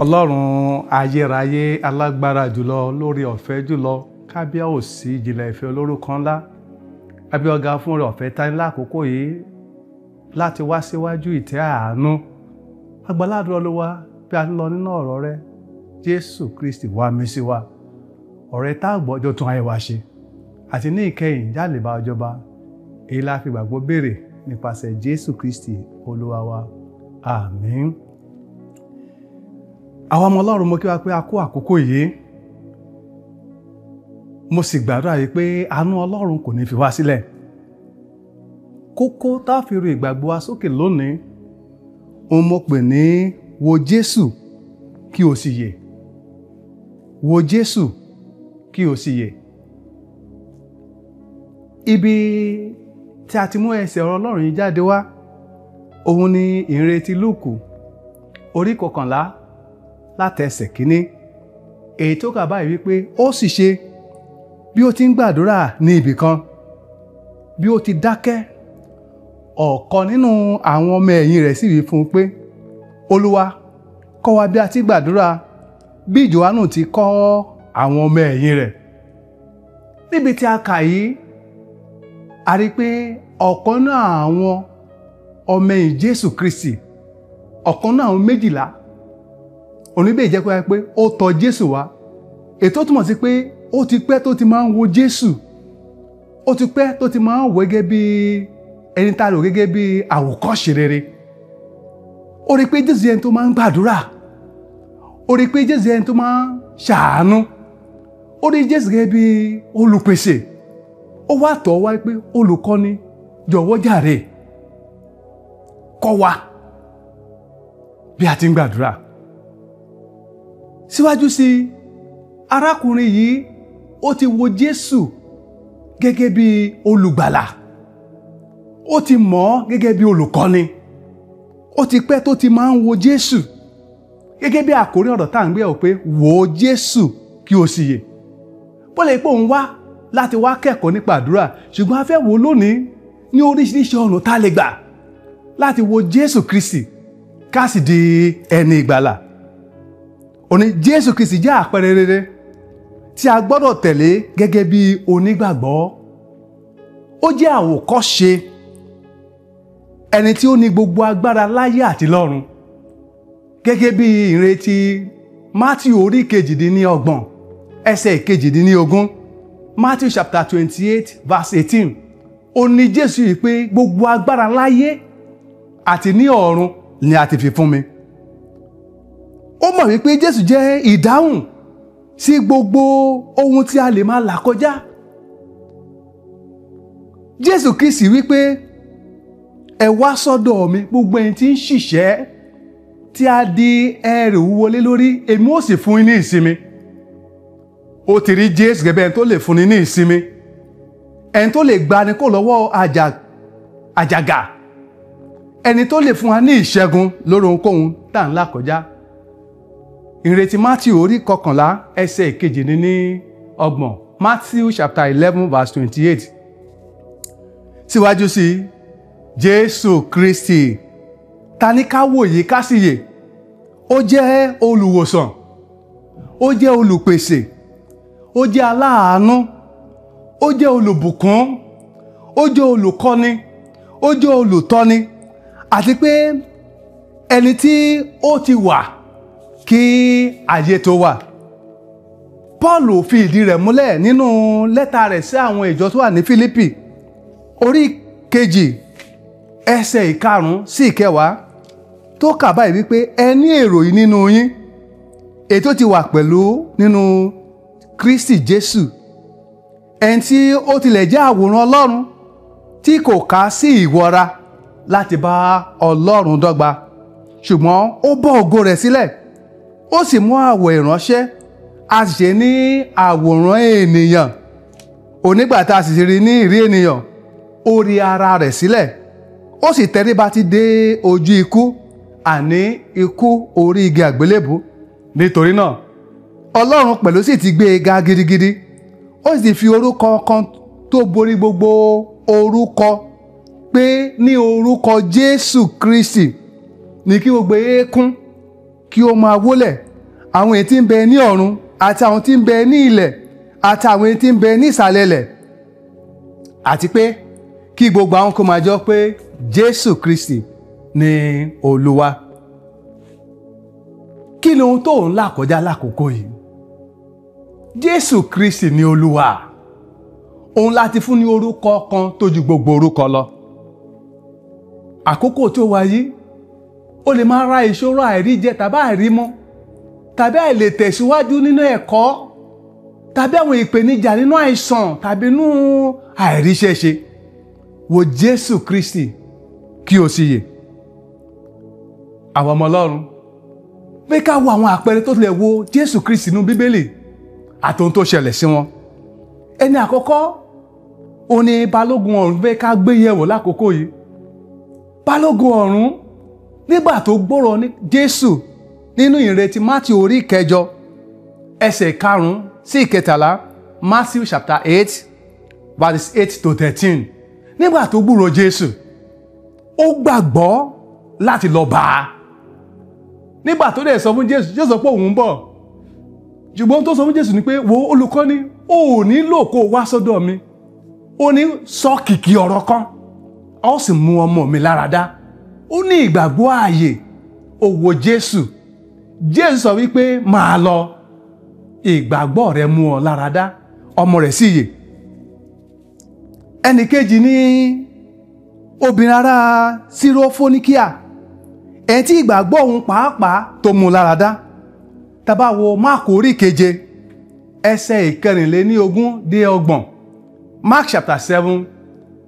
Ọlọ́run ayérayé alágbára jùlọ lórí ọ̀fẹ́ jùlọ kábíyèsí ìjìnlẹ̀ ìfẹ́ olórúkọ ńlá abíọ́gá fún rẹ̀ ọ̀fẹ́ tání lákòókò yìí láti wá síwájú ìtẹ́ àánú agbáládùn Olúwa bí a ń lọ nínú ọ̀rọ̀ rẹ Jésù Kristi wá mí sí wa ọ̀rẹ́ tá a gbọ́jọ́ tún ayé wa ṣe àti ní ìkẹyìn jáde bá ọjọba èyí la fi gbàgbọ́ béèrè nípasẹ̀ Jésù Kristi Olúwa wa, àmín. Àwọn ọmọ Ọlọ́run, mo kí wa pé a kó àkókò yìí. Mo sì gbàdúrà yìí pé àánú Ọlọ́run kò ní fi wá sílẹ̀. Kókó tá a fi ru ìgbàgbọ́ wa sókè lónìí, òun mo pè ní wo Jésù kí o sì yè. Wo Jésù kí o sì yè. Ibi tí a ti mú ẹsẹ̀ ọ̀rọ̀ Ọlọ́run yìí jáde wá, òun ni ìrètí Lúùkù orí 11 láti ẹsẹ̀ 1, èyí tó kà báyìí wípé ó sì ṣe bí ó ti ń gbàdúrà ní ibì kan, bí ó ti dákẹ́, ọ̀kan nínú àwọn ọmọ ẹ̀yìn rẹ̀ sì wí fún un pé, Olúwa, kọ́ wa bí a ti gbàdúrà bí Jòhánù ti kọ́ àwọn ọmọ ẹ̀yìn rẹ̀. Níbi tí a kà yìí, a rí pé ọ̀kan náà àwọn ọmọ ẹ̀yìn Jésù Kristi, ọ̀kan náà àwọn 12, oníbẹ̀ jẹ́ pé ó tọ̀ Jésù wá. Ètò túmọ̀ sí pé ó ti pẹ́ tó ti máa ń wo Jésù, ó ti pẹ́ tó ti máa ń wò gẹ́gẹ́ bí ẹni tá a lò gẹ́gẹ́ bí àwòkọ́ṣe rere. Ó rí pé Jésù ẹni tó máa ń gbàdúrà, ó rí pé Jésù ẹni tó máa ń ṣàánú, ó rí Jésù gẹ́gẹ́ bí olùpèsè. Ó wá tọ̀ wá pé olùkọ́ni, jọ̀wọ́ jàre, kọ́ wa bí a ti ń gbàdúrà. Síwájú sí arákùnrin yìí, ó ti wo Jésù gẹ́gẹ́ bí olùgbàlà, ó ti mọ̀ ọ́ gẹ́gẹ́ bí olùkọ́ni, ó ti pẹ́ tó ti máa ń wo Jésù gẹ́gẹ́ bí àkórí ọ̀rọ̀ tá à ń gbé ọ̀ pé wo Jésù kí o sì yè. Bó lè pé òun wá láti wá kẹ́kọ̀ọ́ nípa àdúrà, ṣùgbọ́n a fẹ́ wò lónìí ní oríṣiríṣi ọ̀nà tá a lè gbà láti wo Jésù Kristi ká sì di ẹni ìgbàlà. Òní Jésù Kristi jẹ́ àpẹẹrẹ rere tí a gbọ́dọ̀ tẹ̀lé gẹ́gẹ́ bí onígbàgbọ́. Ó jẹ́ àwòkọ́ṣe ẹni tí ó ní gbogbo agbára láyé àti lọ́run. Gẹ́gẹ́ bí ìrètí Matthew orí 28 ẹsẹ̀ 18, Matthew chapter 28 verse 18, ó ní Jésù yìí pé gbogbo agbára láyé àti ní ọ̀run ni a ti fi fún mi. Ó mọ̀ wípé Jésù jẹ́ ìdáhùn sí gbogbo ohun tí a lè máa là kọjá. Jésù Kristi wípé ẹ wá sọ́dọ̀ mi gbogbo ẹni tí ń ṣiṣẹ́ tí a di ẹrù wúwo lé lórí, èmi ó sì fún yín ní ìsinmi. Ó ti rí Jésù gẹ́gẹ́ ẹni tó lè fúnni ní ìsinmi, ẹni tó lè gbani kó lọ́wọ́ àjàgà, ẹni tó lè fún wa ní ìṣẹ́gun lórí ohunkóhun tá à ń là kọjá. Ìrètí Matthew orí 11 ẹsẹ̀ 28, Matthew chapter 11 verse 28. Síwájú sí Jésù Kristi, ta ní ká wòye ká sì yè. Ó jẹ́ olùwòsàn, ó jẹ́ olùpèsè, ó jẹ́ aláàánú, ó jẹ́ olùbùkún, ó jẹ́ olùkọ́ni, ó jẹ́ olùtọ́ni, àti pé ẹni tí ó ti wà kí ayé tó wà. Paul fi ìdí rẹ̀ múlẹ̀ nínú lẹ́tà rẹ̀ sí àwọn ìjọ tó wà ní Fílípì orí 2 ẹsẹ̀ 5 sí 10 tó kà báyìí wípé ẹ ní èrò yìí nínú yín, èyí tó ti wà pẹ̀lú nínú Kristi Jésù, ẹni tí ó tilẹ̀ jẹ́ àwòrán Ọlọ́run tí kò kà sí ìwọra láti bá Ọlọ́run dọ́gba, ṣùgbọ́n ó bọ́ ògo rẹ̀ sílẹ̀, ó sì mú àwọ̀ ìránṣẹ́, a sì ṣe ní àwòrán ènìyàn. Onígbà tá a sì rí ní ìrí ènìyàn, ó rí ara rẹ̀ sílẹ̀, ó sì tẹríba ti dé ojú ikú, àní ikú orí igi àgbélébùú. Nítorí náà Ọlọ́run pẹ̀lú sì ti gbé e ga gidigidi, ó sì fi orúkọ kan tó borí gbogbo orúkọ, pé ní orúkọ Jésù Kristi ní kí gbogbo eékún kí ó máa wólẹ̀, àwọn èyí tí ń bẹ ní ọ̀run àti àwọn tí ń bẹ ní ilẹ̀ àti àwọn èyí tí ń bẹ ní ìsàlẹ̀ ilẹ̀, àti pé kí gbogbo àwọn kó máa jọ pé Jésù Kristi ni Olúwa. Kí ni ohun tó ń là kọjá lákòókò yìí? Jésù Kristi ni Olúwa. Òun láti fún ní orúkọ kan tó ju gbogbo orúkọ lọ. Àkókò tó wà yìí, ó lè máa ra ìṣòro àìríjẹ tàbí àìrímọ́, tàbí àìlè tẹ̀síwájú nínú ẹ̀kọ́, tàbí àwọn ìpèníjà nínú àìsàn tàbí nínú àìríṣẹ́ṣe. Wo Jésù Kristi kí o sì yè. Àwọn ọmọ Ọlọ́run, pé ká wo àwọn àpẹẹrẹ tó tilẹ̀ wo Jésù Kristi nínú Bíbélì àti ohun tó ṣẹlẹ̀ sí wọn. Ẹni àkọ́kọ́ ó ní balógun ọ̀run pé ká gbé yẹ̀wò lákòókò yìí. Balógun ọ̀run nígbà tó gbọ́rọ̀ ní Jésù nínú ìrètí Mátíù orí 8 ẹsẹ̀ 5 sí 13, Matthew chapter 8 verses 8 to 13. Nígbà tó gbúròó Jésù, ó gbàgbọ́ láti lọ bá a. Nígbà tó dẹ̀ sọ fún Jésù, Jésù sọ pé òun ń bọ̀. Ṣùgbọ́n tó sọ fún Jésù ni pé, wo olùkọ́ni, o ò nílò kó o wá sọ́dọ̀ mi. Ó ní sọ kìkì ọ̀rọ̀ kan, ó sì mú ọmọ mi lára dá. Ó ní ìgbàgbọ́ ààyè, ó wo Jésù. Jésù sọ wípé máa lọ, ìgbàgbọ́ rẹ mú ọ lára dá, ọmọ rẹ̀ sì yè. Ẹnì kejì ní obìnrin ará Sírófóníkíà, ẹni tí ìgbàgbọ́ òun pàápàá tó mú lára dá. Tá bá wo Máàkù orí 7 ẹsẹ̀ 24 dé 30, Mark chapter 7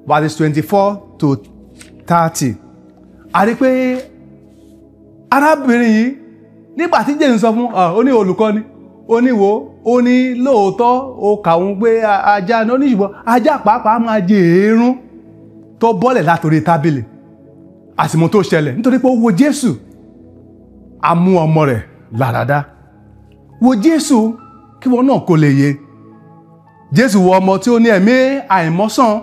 verses 24 to 30. A rí pé arábìnrin yìí nígbà tí Jésù sọ fún ó ní olùkọ́ni, ó ní wo, ó ní lóòótọ́ ó kà wọ́n pé ajá ní, ó ní ṣùgbọ́n ajá pàápàá máa jẹ èérún tó bọ́lẹ̀ látòrí tábìlì. Àsìmọ́ tó ṣẹlẹ̀ nítorí pé ó wo Jésù, a mú ọmọ rẹ̀ lára dá. Wo Jésù kí wọn náà kó lè yé. Jésù wo ọmọ tí ó ní ẹ̀mí àìmọ́sàn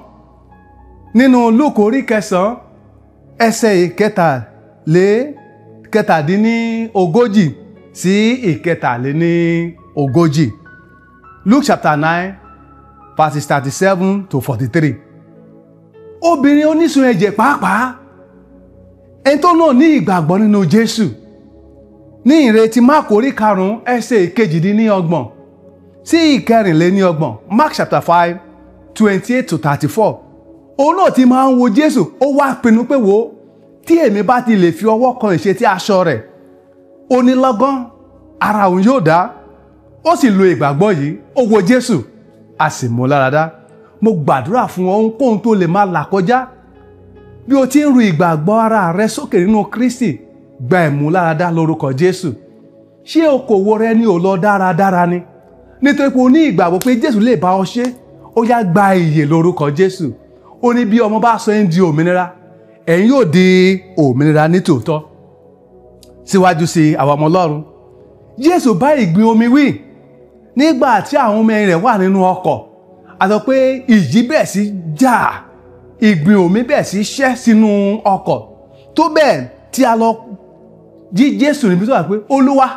nínú Lúùkù orí 9 ẹsẹ̀ 47 sí 43. Luke chapter 9 verses 37 to 43. Obìnrin onísun ẹ̀jẹ̀ pàápàá, ẹni tó náà ní ìgbàgbọ́ nínú Jésù. Ní ìrètí Máàkù orí 5 ẹsẹ̀ 28 sí 34, Mark chapter 5 28 to 34. Òun náà ti máa ń wo Jésù, ó wá pinnu pé wo, tí èmi bá ti lè fi ọwọ́ kan ìṣe tí aṣọ rẹ̀, ó ní lọ́gán ara òun yóò dá. Ó sì lo ìgbàgbọ́ yìí, ó wo Jésù, a sì mú lára dá. Mo gbàdúrà fún ohunkóhun tó lè máa là kọjá. Bí o ti ń ru ìgbàgbọ́ ara rẹ sókè nínú Kristi, gba ìmúláradá lórúkọ Jésù. Ṣé okòwò rẹ ni ò lọ dáradára ni? Nítorí pé o ní ìgbàgbọ́ pé Jésù lè bá ọ ṣe, ó yá gba ìyè lórúkọ Jésù. Ó ní bí ọmọ bá sọ ẹ́ di òmìnira, ẹ̀yin yóò di òmìnira nítòótọ́. Síwájú sí àwọn ọmọ Ọlọ́run, Jésù bá ìgbín omi wí nígbà tí àwọn ọmọ rẹ̀ wà nínú ọkọ̀. A sọ pé ìjì bẹ̀rẹ̀ sí jà, ìgbín omi bẹ̀rẹ̀ sí ṣẹ́ sínú ọkọ̀, tó bẹ́ẹ̀ tí a lọ jí Jésù níbi tó wà pé, Olúwa,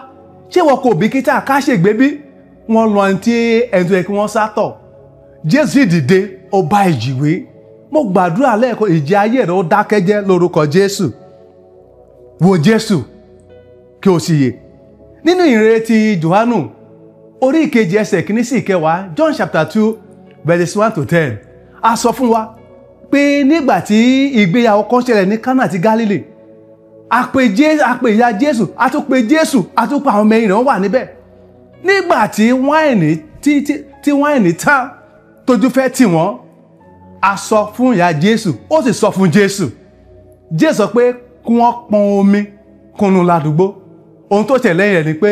ṣé wọn kò bìkítà ká ṣègbé bí? Wọ́n lọ ẹni tí ẹni tó yẹ kí wọ́n sátọ̀. Jésù sì dìde, ó bá ìjì wí. Mo gbàdúrà lẹ́ẹ̀kan, ìjì ayé rẹ̀ ó dákẹ́jẹ́ lórúkọ Jésù. Wo Jésù kí o sì yè. Nínú ìrètí Jòhánù orí 2 ẹsẹ̀ 1 sí 10, John chapter 2 verses 1 to 10. A sọ fún wa pé nígbà tí ìgbéyàwó kan ṣẹlẹ̀ ní Kánà àti Gálílì, a pè ìyá Jésù, a tún pè Jésù, a tún pa àwọn ọmọ ẹ̀yìn rẹ̀ wà níbẹ̀. Nígbà tí wáìnì tán tójú fẹ́ tì wọ́n, a sọ fún ìyá Jésù, ó sì sọ fún Jésù. Jésù sọ pé kí wọ́n pọn omi kúnnú ládùúgbò. Ohun tó ṣẹlẹ̀ lẹ́yìn rẹ̀ ni pé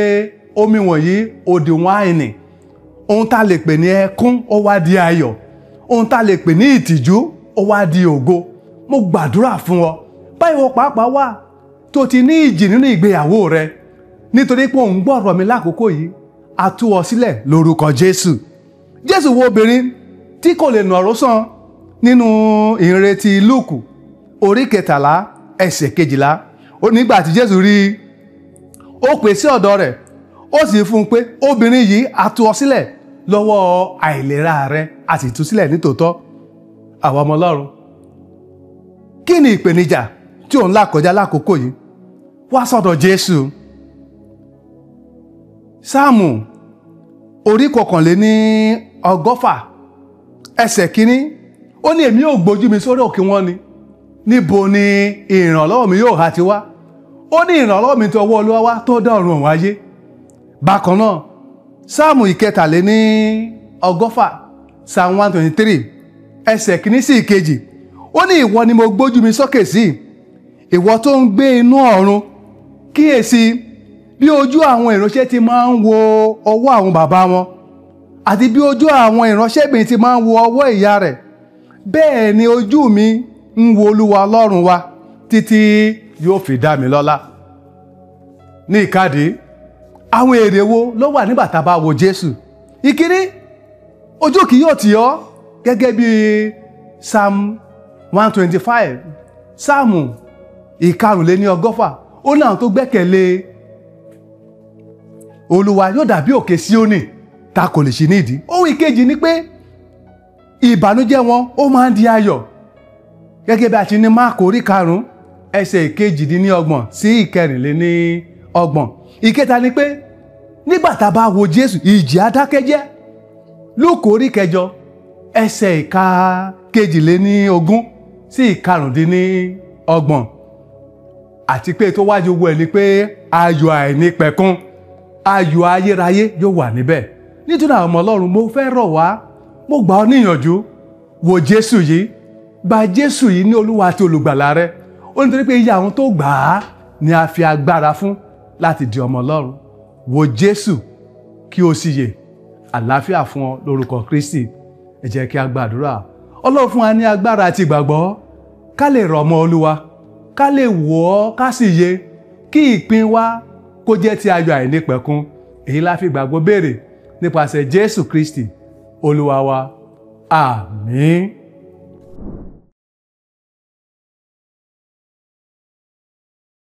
omi wọ̀nyí ó di wáìnì. Ohun tá lè pè ní ẹkún ó wá di ayọ̀. Ohun tá lè pè ní ìtìjú ó wá di ògo. Mo gbàdúrà fún ọ, báyìí wọ́n pàápàá wà tó ti ní ìjì nínú ìgbéyàwó rẹ, nítorí pé òun gbọ́ ọ̀rọ̀ mi lákòókò yìí, a tú ọ sílẹ̀ lórúkọ Jésù. Jésù wo obìnrin tí kò lè nàró sàn nínú ìrètí Lúùkù orí 13 ẹsẹ̀ 12. Ó nígbà tí Jésù rí i, ó pè sí ọ̀dọ̀ rẹ̀, ó sì fún un pé obìnrin yìí a tú ọ sílẹ̀ lọ́wọ́ àìlera rẹ, a sì tú sílẹ̀ nítòótọ́. Àwọn ọmọ Ọlọ́run, kí ni ìpèníjà tí ò ń là kọjá lákòókò yìí? Wá sọ́dọ̀ Jésù. Sáàmù orí 121 ẹsẹ̀ 1, ó ní èmi ò gbójú mi sórí òkè wọn ni, níbo ni ìrànlọ́wọ́ mi yóò ha ti wá? Ó ní ìrànlọ́wọ́ mi ti ọwọ́ Olúwa wá tó dá ọ̀run òun ayé. Bákan náà, Sáàmù 123, Psalm 123 ẹsẹ̀ 1 sí 2, ó ní ìwọ ni mo gbójú mi sókè sí, ìwọ tó ń gbé inú ọ̀run, kíyèsí bí ojú àwọn ìránṣẹ́ ti máa ń wo ọwọ́ àwọn bàbá wọn, àti bí ojú àwọn ìránṣẹ́bìnrin ti máa ń wo ọwọ́ ìyá rẹ̀, bẹ́ẹ̀ ni ojú mi ń wo Olúwa Ọlọ́run wa títí yóò fi dá mi lọ́lá. Ní ìkádìí, àwọn èrè wo ló wà nígbà tá a bá wo Jésù? Ìkíní, ojú kì yóò tì ọ́, gẹ́gẹ́ bí Psalm 125, Sáàmù 125, ó náà tó gbẹ́kẹ̀lé Olúwa yóò dàbí òkè Síónì ta kò lè ṣí nídìí. Ohun ìkejì ni pé ìbànújẹ́ wọn ó máa ń di ayọ̀, gẹ́gẹ́ bí a ti ní Máàkù orí 5 ẹsẹ̀ 28 sí 34. Ìkẹta ni pé nígbà tá a bá wo Jésù, ìjì adákẹ́jẹ́. Lúùkù orí 8 ẹsẹ̀ 22 sí 25. Àti pé tó wájú owó ẹ̀ ni pé ayọ̀ àìnípẹ̀kun, ayọ̀ ayérayé yóò wà níbẹ̀. Nítorí àwọn ọmọ Ọlọ́run, mo fẹ́ rọ̀ wá, mo gbà ọ́ níyànjú, wo Jésù yìí, gba Jésù yìí ní Olúwa àti olùgbàlà rẹ. Ó nítorí pé iye àwọn tó gbà á ni a fi agbára fún láti di ọmọ Ọlọ́run. Wo Jésù kí o sì yè. Àlàáfíà fún ọ lórúkọ Kristi. Ẹ jẹ́ kí a gbàdúrà. Ọlọ́run fún wa ní agbára àti ìgbàgbọ́ ká lè rọ̀ mọ́ Olúwa, ká lè wò ọ́ ká sì yè, kí ìpín wa kó jẹ́ ti ayọ̀ àìnípẹ̀kun. Èyí la fi gbàgbọ́ béèrè nípasẹ̀ Jésù Kristi Olúwa wa. Àmín.